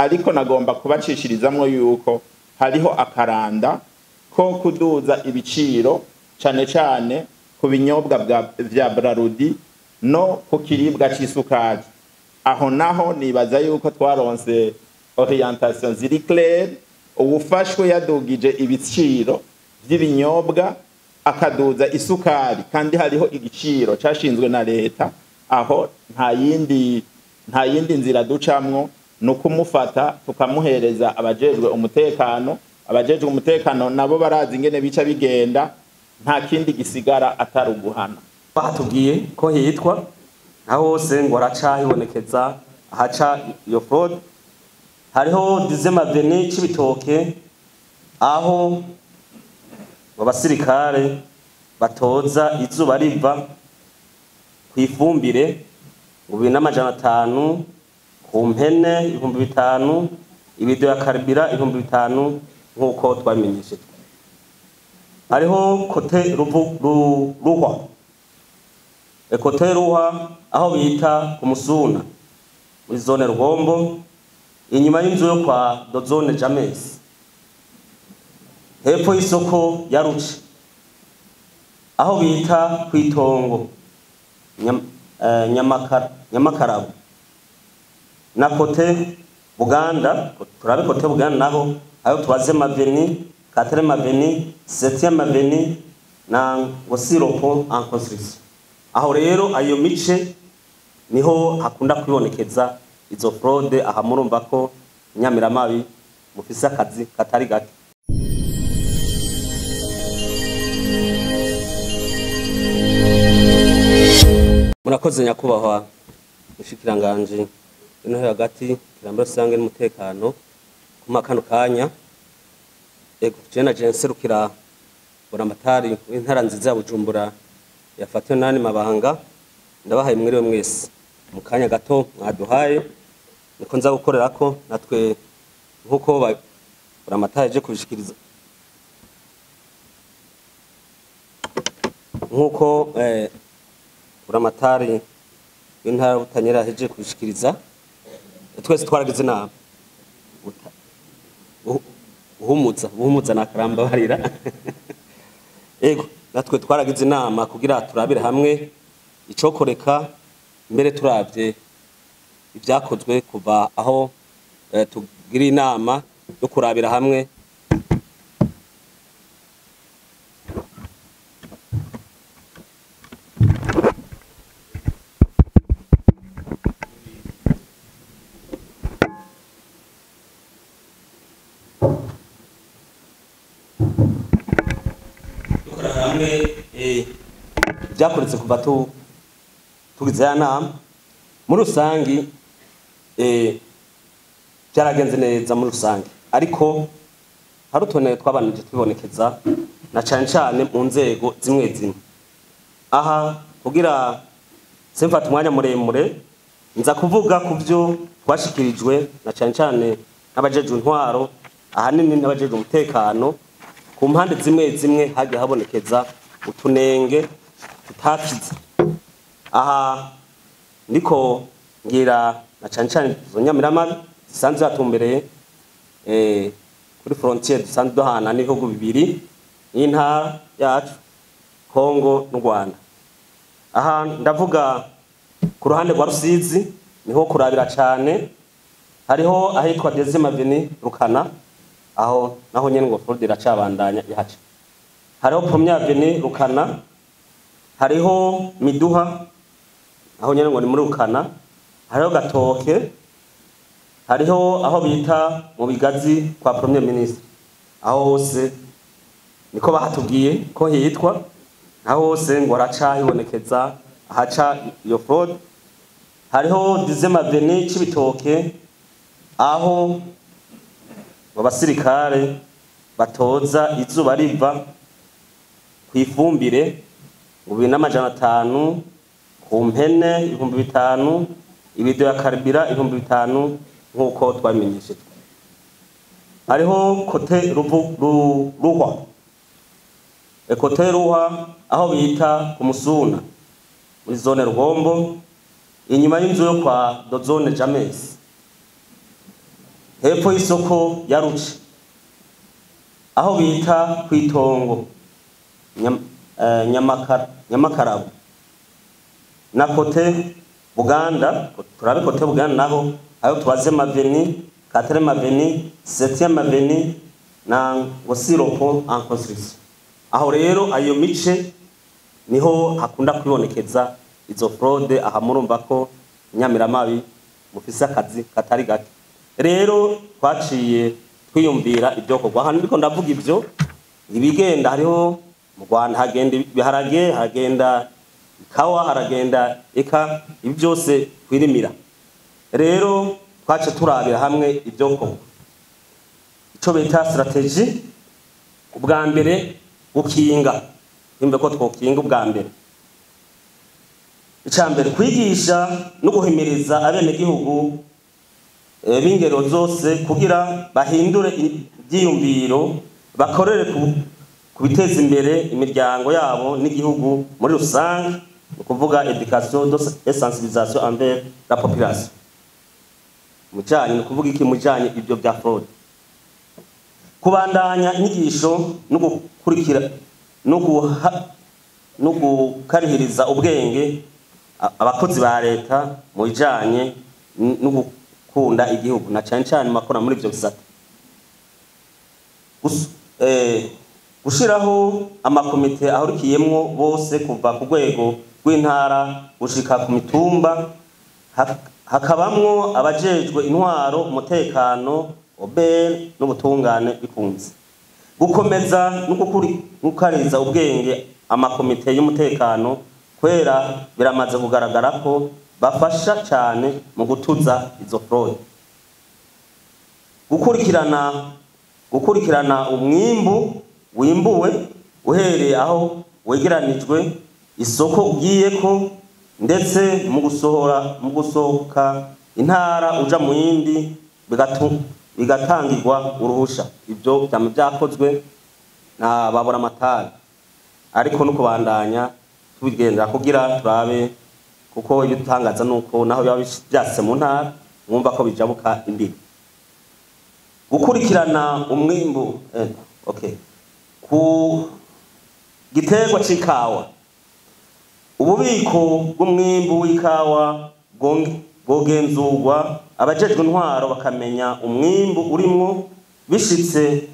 Ariko nagomba kubacishirizamwo yuko hariho akaranda ko kuduza ibiciro cane cane ku binyobwa vya Brarudi no ku kiribwa c'isukari. Aho naho nibaza yuko twaronse orientation ziri claire. Uwufashwe yadugije ibiciro vy'ibinyobwa akaduza isukari kandi hariho igiciro cashinzwe na leta, aho nta yindi nzira ducamwo no kumufata tukamuhereza abajejwe umutekano. Abajejwe umutekano nabo barazi ingene bica bigenda, nta kindi gisigara atari uguhana. Batubwiye ko hitwa aho hose ngo haraca hibonekeza ahaca iyo fraude. Hariho Dixième Avenue Cibitoke, aho abasirikare batoza izuba riva ku ifumbire 2500, ku mpene 5000, ibido ya carburant 5000, nk'uko twabimenyeshejwe. Hariho côté Ruhwa, côté Ruhwa, aho bita ku Musuna muri zone Rugombo, inyuma y'inzu yo kwa Dozone James, hepfo y'isoko ya Ruce, aho bita kw'itongo Nyamakarabo na côté Buganda. Turabe côté Buganda naho ayo Troisième Avenue, Quatrième Avenue, Septième Avenue na Ngosiropo en construction. Aho rero ayo mice niho hakunda kwibonekeza izo fraude. Aha murumva ko Nyamiramabi mufise akazi katari gake. Murakoze, nyakubahwa mushikiranganje ino hagati iterambere rusange n'umutekano, kuma kano kanya. Ego, je na je nserukira buramatari w'intara nziza ya Bujumbura yafatiwe nani mabanga. Ndabahaye mwiriwe mwese. Mu kanya gato mwaduhaye niko nza gukorerako natwe nkuko buramatari je kubishikiriza, nkuko buramatari w'intara Butanyerera ahejeje kubishikiriza. Twese twaragize inama Buhumuza nakaramba barira. Ego, natwe twaragize inama kugira turabire hamwe icokoreka. Mbere turavye ibyakozwe kuva aho tugira inama yo kurabira hamwe dukorera hamwe ibyakoretse kuva tugize ya nama, muri rusangi byaragenze neza muri rusange, ariko hari utuntu twabanije twibonekeza na cane cane mu nzego zimwe zimwe. Aha kugira simfata umwanya muremure, nza kuvuga ku byo twashikirijwe na cane cane n'abajejwe intwaro, ahanini n'abajejwe umutekano. Ku mpande zimwe zimwe hagiye habonekeza utunenge tutakize. Aha niko ngira na cane cane izo nyamiramabi zisanzwe zatumbereye kuri frontière dusanzwe duhana n'ibihugu bibiri n'intara yacu, Kongo n'u Rwanda. Aha ndavuga ku ruhande rwa Rusizi, niho kurabira cane. Hariho ahitwa Deuxième Avenue Rukana, aho naho nyene ngo fraude iracabandanya ihaca. Hariho Première Avenue Rukana, hariho Miduha, aho nyene ngo ni muri Rukana, hariho Gatoke, hariho aho bita mu Bigazi kwa Premier Ministre. Aho hose niko bahatubwiye ko hitwa, aho hose ngo haraca hibonekeza ahaca iyo fraude. Hariho Dixième Avenue Cibitoke, aho abasirikare batoza izuba riva ku ifumbire 2500, ku mpene 5000, ibido ya carburant 5000, nk'uko twabimenyeshejwe. Hariho côté Ruhwa, côté Ruhwa, aho bita ku Musuna muri zone Rugombo, inyuma y'inzu yo kwa Dozone James, hepfo y'isoko ya Ruce, aho bita kwitongo Nyamakarabo na côté Buganda. Turabe côté Buganda naho ayo troisième avenue, quatrième avenue, septième avenue na Ngosiropo en construction. Aho rero ayo mice niho hakunda kwibonekeza izo fraude. Aha murumva ko Nyamiramabi mufise akazi katari gake. Rero twaciye twiyumvira ibyo kogwa hano. Ndiko ndavuga ibyo ibigenda, hariho mu Rwanda hagenda ibiharage, hagenda ikawa, haragenda eka ibi byose twirimira. Rero twace turabira hamwe ibyo kogwa, ico bita stratégie. Ubwa mbere gukinga, nimba ko twokinga. Ubwa mbere, icya mbere, kwigisha no guhimiriza abenegihugu b'ingero zose kugira bahindure ibyiyumviro, bakorere ku biteza imbere imiryango yabo n'igihugu muri rusange, ni ukuvuga éducation et sensibilisation envers la population mujanye, ni ukuvuga iki mujanye ibyo bya fraude. Kubandanya inyigisho no gukurikira no gukarihiriza ubwenge abakozi ba leta mu bijanye no gukunda igihugu, na cane cane makora muri ivyo bisata. Gushiraho amakomite ahurikiyemwo bose kuva ku rwego rw'intara gushika ku mitumba, hakabamwo abajejwe intwaro, umutekano, OBR n'ubutungane bikunze. Gukomeza no gukariza ubwenge amakomite y'umutekano, kwera biramaze kugaragara ko bafasha cyane mu gutuza izo fraude. Gukurikirana umwimbu wimbuwe uhereye aho wegeranijwe, isoko ugiyeko, ndetse mu gusohora, mu gusohoka intara uja mu yindi, bigatangirwa uruhusha. Ibyo byama byakozwe na babura amatari, ariko no kubandanya tubigendera kugira turabe, kuko ibitangaza nuko naho biba byase mu ntara mwumva ko bijabuka imbibi. Gukurikirana umwimbu, okay, ku giterwa c'ikawa, ububiko bw'umwimbu w'ikawa bwogenzurwa, abajejwe intwaro bakamenya umwimbu urimwo, bishitse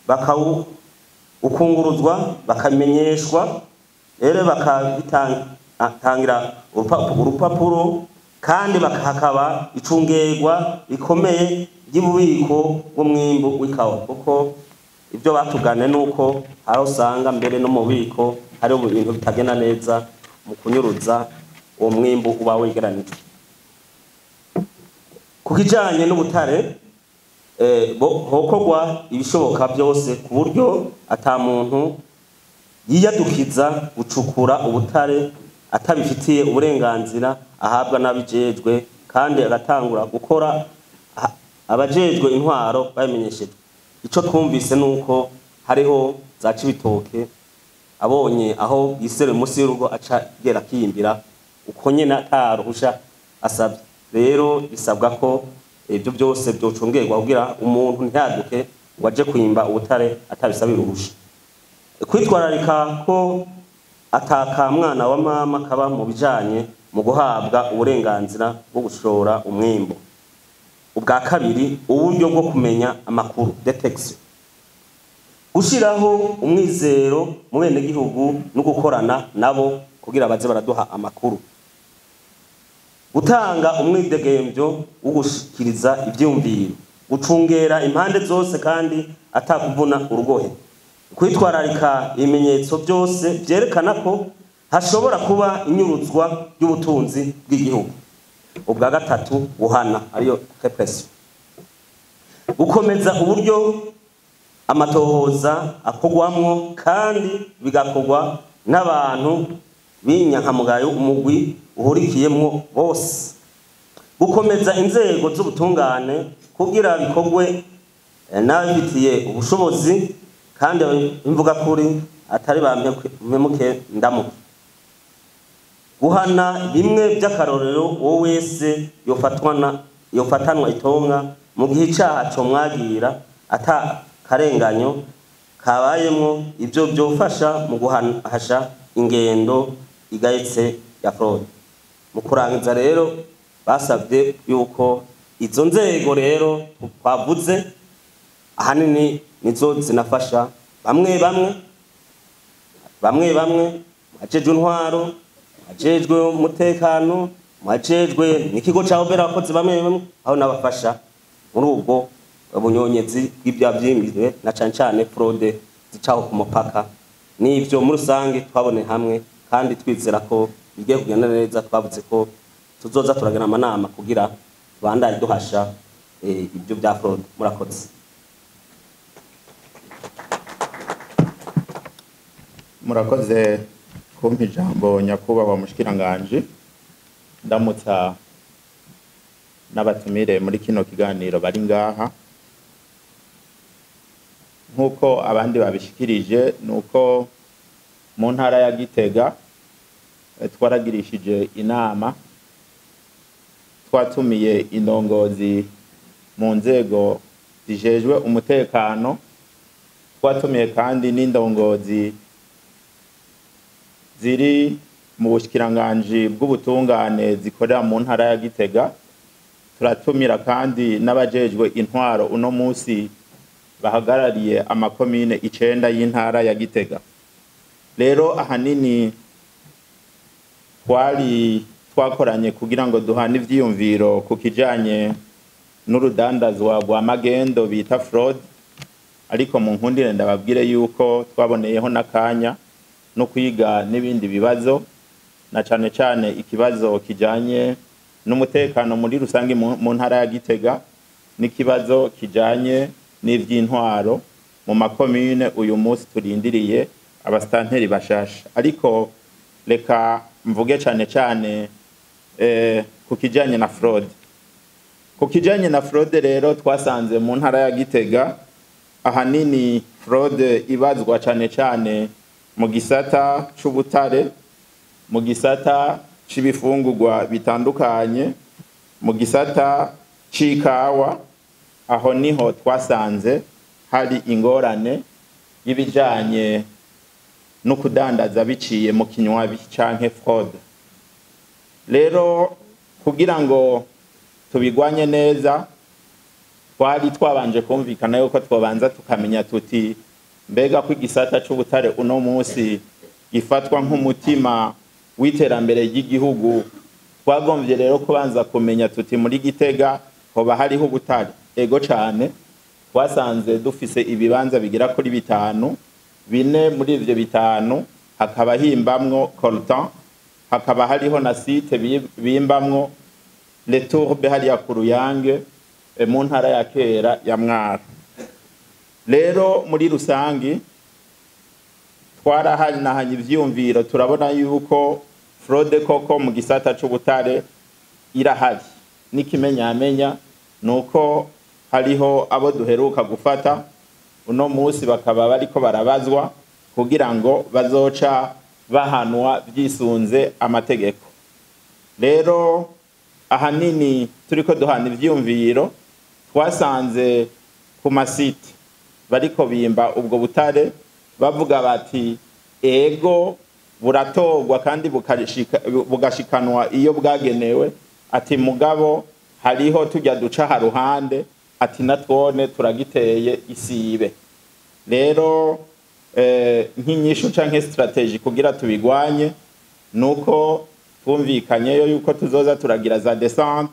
bakawu ukunguruzwa bakamenyeshwa, rero bakabitangira urupapuro, kandi hakaba icungerwa rikomeye ry'ububiko bw'umwimbu w'ikawa, kuko ibyo batugane nuko hari usanga mbere no mu bubiko hari ibintu bitagenda neza mu kunyuruza uwo mwimbu uba wegeranijwe. Ku kijanye n'ubutare, hokorwa ibishoboka byose ku buryo ata muntu yiyadukiza gucukura ubutare atabifitiye uburenganzira ahabwa n'abijejwe, kandi agatangura gukora abajejwe intwaro babimenyeshejwe. Ico twumvise nuko hariho za Cibitoke, abonye aho yisere munsi y'urugo aca gera kiyimbira uko nyene ataruhusha asabye. Rero bisabwa ko ibyo byose byocungerwa kugira umuntu ntiyaduke ngo aje kwimba ubutare atabisabira uruhusha. Kwitwararika ko ataka mwana wa mama kaba mu bijanye mu guhabwa uburenganzira bwo gushora umwimbo. Ubwa kabiri, uburyo bwo kumenya amakuru, détection. Gushiraho umwizero mu benegihugu no gukorana nabo kugira baze baraduha amakuru. Gutanga umwidegemvyo wo gushikiriza ivyiyumviro, gucungera impande zose kandi atakuvuna urugohe. Kwitwararika ibimenyetso byose vyerekana ko hashobora kuba inyuruzwa ry'ubutunzi bw'igihugu. Ubwa gatatu, guhana, ariyo répression. Gukomeza uburyo amatohoza akorwamwo, kandi bigakorwa n'abantu b'inyankamugayo, umugwi uhurikiyemwo bose. Gukomeza inzego z'ubutungane kugira bikorwe n'ababifitiye ubushobozi kandi imvuga kuri, atari ba mpemuke ndamuke. Guhana bimwe by'akarorero uwo wese yofatwana yofatanwa itonga. mu gihe icaha comwagira ata karenganyo kabayemwo. Ivyo vyofasha mu guhasha ingendo igayitse ya fraude. Mu kurangiza rero, basabye yuko izo nzego rero twavuze ahanini nizo zinafasha bamwe bajejwe intwaro, bajejwe umutekano, bajejwe n'ikigo ca OBR, abakozi bamwe bamwe aho nabafasha muri ubwo bunyonyezi bw'ibya vyimizwe na cane cane fraude zicaho ku mupaka. N'ivyo muri rusange twabone hamwe kandi twizera ko bigiye kugenda neza. Twavuze ko tuzoza turagana amanama kugira tubandanye duhasha ibyo bya fraude. Murakoze. Murakoze kumpa ijambo, nyakubahwa mushikiranganji. Ndamutsa n'abatumire muri kino kiganiro bari ngaha. Nk'uko abandi babishikirije, nuko mu ntara ya Gitega twaragirishije inama, twatumiye indongozi mu nzego zijejwe umutekano, twatumiye kandi n'indongozi ziri mu bushikiranganji bw'ubutungane zikorera mu ntara ya Gitega, turatumira kandi n'abajejwe intwaro uno musi bahagarariye amakomine 9 y'intara ya Gitega. Rero ahanini twari twakoranye kugira ngo duhane ivyiyumviro ku kijanye n'urudandazwa rwa magendo bita fraud, ariko mu nkundire ndababwire yuko twaboneyeho n'akanya no kwiga n'ibindi bibazo, na cane cane ikibazo kijanye n'umutekano muri rusange mu ntara ya Gitega n'ikibazo kijanye n'ivy'intwaro mu makomine uyu munsi turindiriye abastanteri bashasha. Ariko reka mvuge cane cane ku kijanye na fraud. Ku kijanye na fraude rero, twasanze mu ntara ya Gitega ahanini fraude ibazwa cane cane mu gisata c'ubutare, mu gisata c'ibifungurwa bitandukanye, mu gisata c'ikawa. Aho niho twasanze hari ingorane y'ibijanye no kudandaza biciye mu kinywabi canke fraude. Rero kugira ngo tubigwanye neza, twari twabanje kumvikana yuko twobanza tukamenya tuti mbega ko igisata c'ubutare uno munsi gifatwa nk'umutima w'iterambere ry'igihugu, twagomvye rero kubanza kumenya tuti muri Gitega hoba hariho ubutare? Ego cane, twasanze dufise ibibanza bigira kuri 5, 4 muri ivyo 5 hakaba himbamwo coltan, hakaba hariho na site bimbamwo les tourbes hariya ku Ruyange mu ntara ya kera ya Mwaro. Rero muri rusangi twarahanahanye ivyiyumviro, turabona yuko fraude koko mu gisata c'ubutare irahari, n'ikimenyamenya nuko hariho abo duheruka gufata uno musi bakaba bariko barabazwa kugira ngo bazoca bahanwa vyisunze amategeko. Rero ahanini turiko duhana ivyiyumviro, twasanze ku masite bariko bimba ubwo butare bavuga bati ego buratorwa kandi bugashikanwa iyo bwagenewe, ati mugabo hariho tujya duca haruhande, ati natwone turagiteye isibe. Rero nk'inyishu canke strategy kugira tubigwanye nuko twumvikanyeyo yuko tuzoza turagira za descente,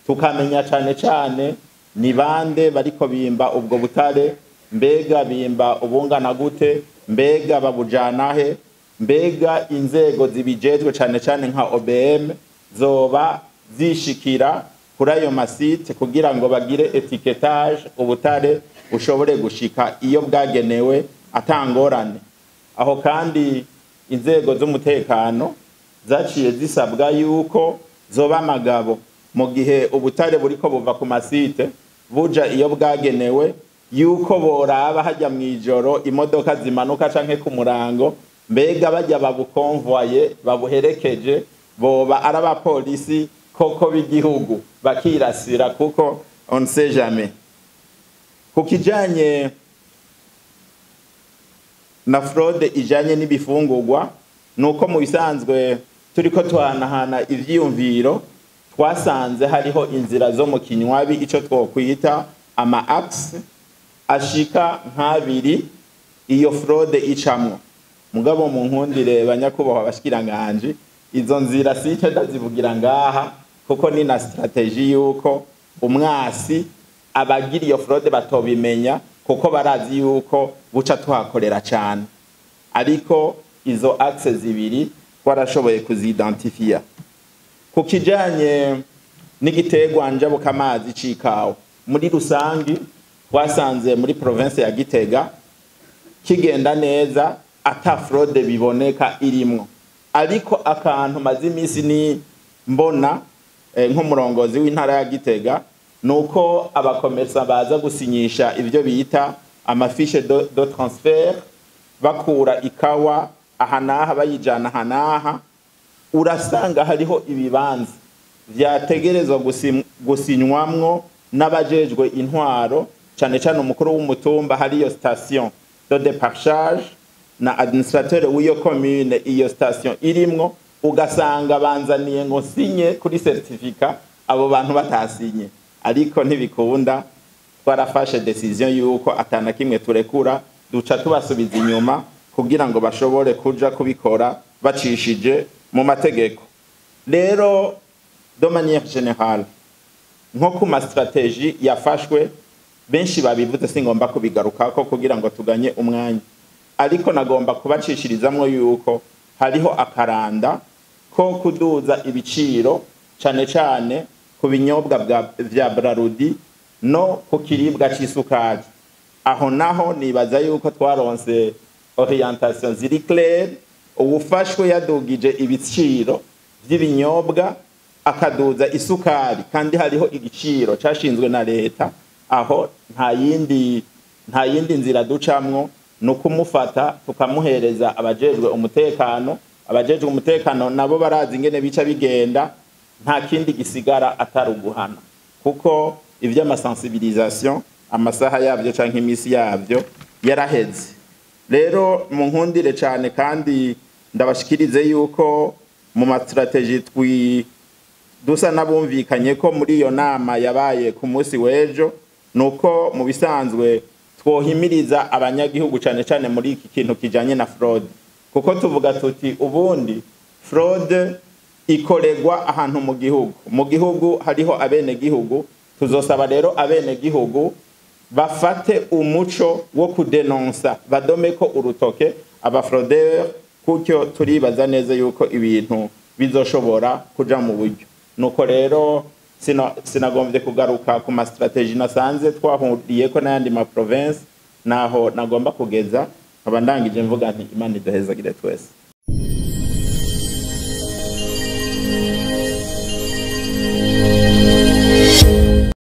tukamenya cane cane ni bande bariko bimba ubwo butare, mbega bimba ubungana gute, mbega babujana he, mbega inzego zibijejwe cane cane nka OBM zoba zishikira kuri ayo masite kugira ngo bagire étiquetage, ubutare bushobore gushika iyo bwagenewe atangorane. Aho kandi inzego z'umutekano zaciye zisabwa yuko zoba amagabo mu gihe ubutare buriko buva ku masite buja iyo bwagenewe, yuko boraba hajya mw'ijoro imodoka zimanuka canke ku murango, mbega bajya babukonvoye babuherekeje boba ari abapolisi koko b'igihugu, bakirasira kuko On ne sait jamais. Ku kijanye na fraude ijanye n'ibifungurwa, nuko mu bisanzwe turiko tuhanahana ivyiyumviro, twasanze hariho inzira zo mu kinywabi, ico twokwita ama axes ashika nk'abiri iyo fraude icamwo. Mugabo mu nkundire, banyakubahwa abashikiranganji, izo nzira sico ndazivugira ngaha, kuko ni na stratégie yuko umwasi abagira iyo fraude batobimenya, kuko barazi yuko buca tuhakorera cane. Ariko izo axes zibiri twarashoboye kuzidentifia. Ku kijanye n'igiterwa njabukamazi c'ikawa muri rusangi, twasanze muri province ya Gitega kigenda neza, ata fraude biboneka irimwo. Ariko akantu maze imisi ni mbona nk'umurongozi w'intara ya Gitega, nuko abakomersa baza gusinyisha ivyo bita ama fiches de transfert, bakura ikawa aha n'aha bayijana aha n'aha, urasanga hariho ibibanza vyategerezwa gusinywamwo n'abajejwe intwaro, cane cane umukuru w'umutumba hariyo station de déparchage, na administrateur w'iyo commune iyo station irimwo, ugasanga banzaniye ngo sinye kuri certificat abo bantu batasinye. Ariko ntibikunda, twarafashe décision yuko atana kimwe turekura, duca tubasubiza inyuma kugira ngo bashobore kuja kubikora bacishije mu mategeko. Rero de manière générale, nko ku ma stratégies yafashwe, benshi babivuze, singomba kubigarukako kugira ngo tuganye umwanya, ariko nagomba kubacishirizamwo yuko hariho akaranda ko kuduza ibiciro, cane cane ku binyobwa vya Brarudi no ku kiribwa c'isukari. Aho naho nibaza yuko twaronse orientation ziri claire. Uwufashwe yadugije ibiciro vy'ibinyobwa, akaduza isukari, kandi hariho igiciro cashinzwe na leta, aho nta yindi nzira ducamwo, ni ukumufata tukamuhereza abajejwe umutekano. Abajejwe umutekano nabo barazi ingene bica bigenda, nta kindi gisigara atari uguhana, kuko ivy'ama sensibilisation amasaha yavyo canke imisi yavyo yaraheze. Rero mu nkundire cane kandi ndabashikirize yuko mu ma stratégies twi dusa n'abumvikanye ko muri iyo nama yabaye ku munsi w'ejo, nuko mu bisanzwe twohimiriza abanyagihugu, cane cane muri iki kintu kijanye na fraude, kuko tuvuga tuti ubundi fraude ikoregwa ahantu mu gihugu hariho abenegihugu. Tuzosaba rero abenegihugu bafate umuco wo kudenonsa, badomeko urutoke aba fraudeurs, kutyo turibaza neza yuko ibintu bizoshobora kuja mu buryo. Nuko rero sinagombye kugaruka ku ma stratégies nasanze twahuriyeko n'ayandi ma province, naho nagomba kugeza. Nkaba ndangije mvuga nti Imana iduhezagire twese.